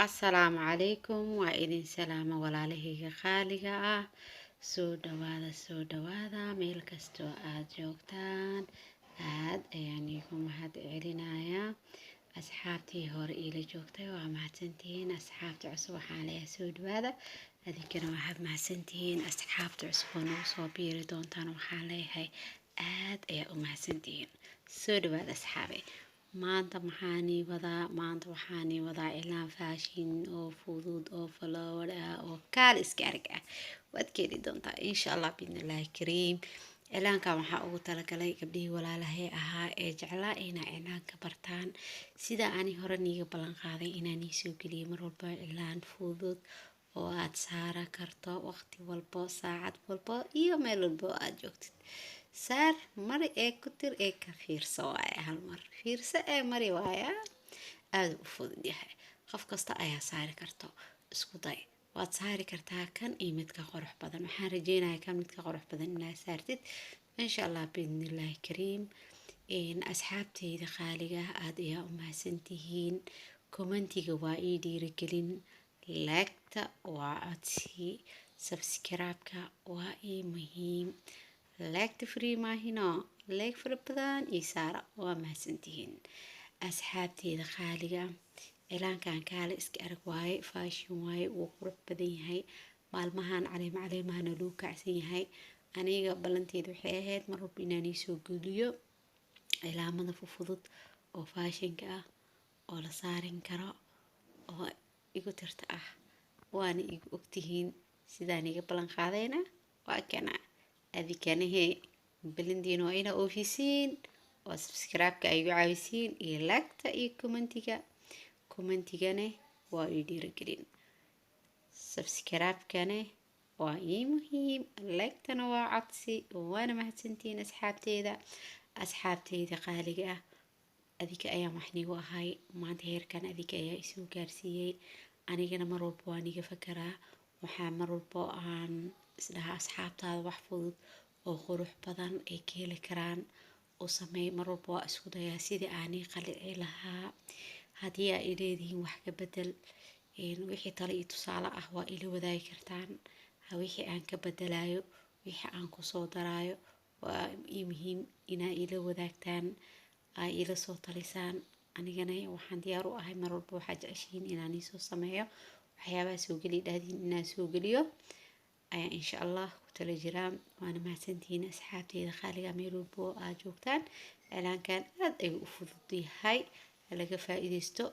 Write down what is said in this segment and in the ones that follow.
Assalaamu calaykum, waa idin salaama walaalahayga qaaliga ah. Soo dhawaada, soo dhawaada meel kastoo aad joogtaan. Aad ayaan iigu mahad celinayaa asxaabtii hore iila joogtay, waa mahadsantihiin. Asxaabta cusub waxaan leeyahay soo dhawaada, adinkana waxaad mahadsantihiin. Asxaabta cusub oo nagu soo biiri doontaan waxaan leeyahay aad ayaa u mahadsantihiin. Soo dhawaada asxaabe. Maanta maxaanii wadaa? Maanta waxaanii wadaa cilaan fashion oo fudud oo flower ah oo kaal iska arag ah. Waad ka heli doontaa insha Allah biidnillaahi kariim. Cilaankan waxaa ugu talagalay gabdhihii walaalahay ahaa ee jeclaa inay cilaanka bartaan. Sida ani hore niiga ballan qaaday inaan iisoo geliyo mar walba cilaan fudud oo aad saaran karto waqti walbo, saacad walbo iyo meel walbo aad joogtid. Saar, mari ee ku tir ee ka fiirso waaye, hal mar fiirso ee mari waaya. Aada u fudud yahay, qof kasta ayaa saari karto. Isku day, waad saari kartaa kan iyo midka qurux badan. Waxaan rajeynayaa kan midka qurux badan inaad saartid insha Allah biidnillaahi kariim. Asxaabteyda qaaliga ah, aada ayaa u mahadsantihiin. Commentiga waa ii dhiirigelin, like-ta waa codsi, subscribe-ka waa ii muhiim. Like-ta free maahino, like fara badan ii saara. Waa mahadsantihiin asxaabteyda qaaliga. Cilaankan kaale iska arag waaye, fashion waaye, wuu qurux badan yahay. Maalmahan caleema caleemahana lagu kacsan yahay. Aniga ballanteeda waxay ahayd mar walba inaan iisoo geliyo cilaamada fufudud oo fashionka ah oo la saarin karo oo igu tirta ah, waana igu ogtihiin sidaan iga ballan qaadayna. Waa kana adikanahe balandiina waa inaa oofisiin oo subscribe-ka ay igu caawisiin iyo like-ta iyo commentiga. Commentigane waa ii dhiirigelin, subscribe-kane waa ii muhiim, like-tana waa codsi. Waana mahadsantihiin asxaabteyda. Asxaabteyda qaaliga ah, adika ayaan wax niigu ahay. Maanta heerkan adika ayaa isoo gaarsiiyey. Anigana mar walba waan iga fakaraa. Waxaa mar walba aan isdhahaa asxaabtaada wax fudud oo qurux badan ay ka heli karaan u sameey. Mar walba waa isku dayaa sidii aanii qalici lahaa. Haddii aa ileedihiin wax ka bedel, wixii tale iyo tusaale ah waa ila wadaagi kartaan. Wixii aan ka bedelayo, wixii aan kusoo daraayo, waa ii muhiim inaa ila wadaagtaan, aa ila soo talisaan. Anigana waxaan diyaar u ahay mar walba waxaa jeceshihiin inaan iisoo sameeyo, waxyaabaha soo geliya dhahdiin inaan soo geliyo ayaa insha Allah ku tala jiraa. Waana mahadsantihiin asxaabteyda qaaliga meel walba oo aad joogtaan. Cilaankan aad ayuu u fudud yahay, laga faa-iideysto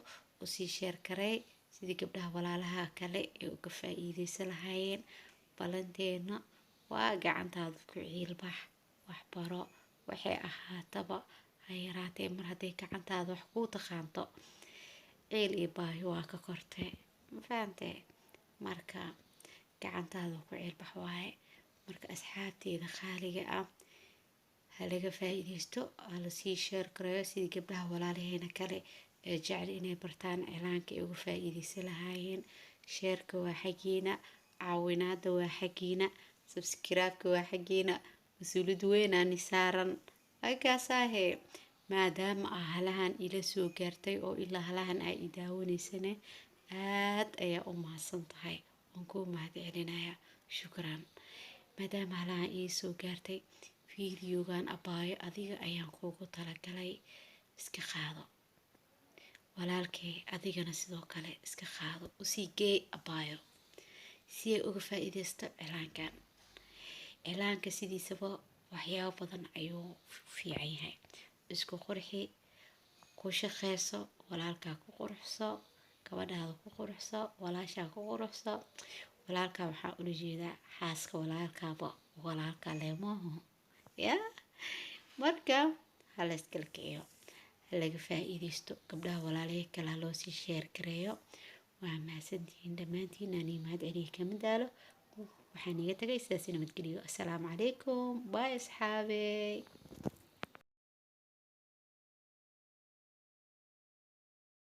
oo sii share karey sidii gabdhaha walaalaha kale ee uga faa-iideysan lahaayeen. Ballanteena waa gacantaada ku ciilbax, waxbaro, waxay ahaataba ha yaraatee. Mar hadday gacantaada wax kuu taqaanto, ciil iyo baahi waa ka kortee, ma fahantee? Marka gacantaada ku ciilbax waaye. Marka asxaabteyda qaaliga ah, ha laga faa-iideysto, ha lasii share gareeyo sidii gabdhaha walaalaheena kale ee jecel inay bartaan cilaanka ay uga faa-iideysan lahaayeen. Share-ka waa xaggiina, caawinaada waa xaggiina, subscribe-ka waa xaggiina. Mas-uuliyad weynaani saaran halkaasaahe. Maadaama aa halahan ila soo gaartay oo ilaa halahan aa i daawanaysane, aad ayaa u mahadsan tahay, waan kuu mahad celinayaa, shukran. Maadaama halahan ii soo gaartay videogan, abaayo, adiga ayaan kuugu talagalay, iska qaado. Walaalkay, adigana sidoo kale iska qaado, usii geey abaayo si ay uga faa-iideysto cilaankan. Cilaanka sidiisaba waxyaabo badan ayuu fiican yahay. Isku qurxi, ku shaqeyso, walaalkaa ku quruxso, gabadhaada ku quruxso, walaashaa ku quruxso. Walaalkaa waxaa ula jeedaa xaaska walaalkaaba, walaalka leemaho ya. Marka hala iskala kiciyo, ha laga faa-iideysto, gabdhaha walaalahey kale ha loosii share gareeyo. Waa mahadsantihiin dhammaantiin, anii mahad celiya kama daalo. Waxaan iga tagay sidaas, nabadgeliyo. Assalaamu calaykum, bye asxaabey.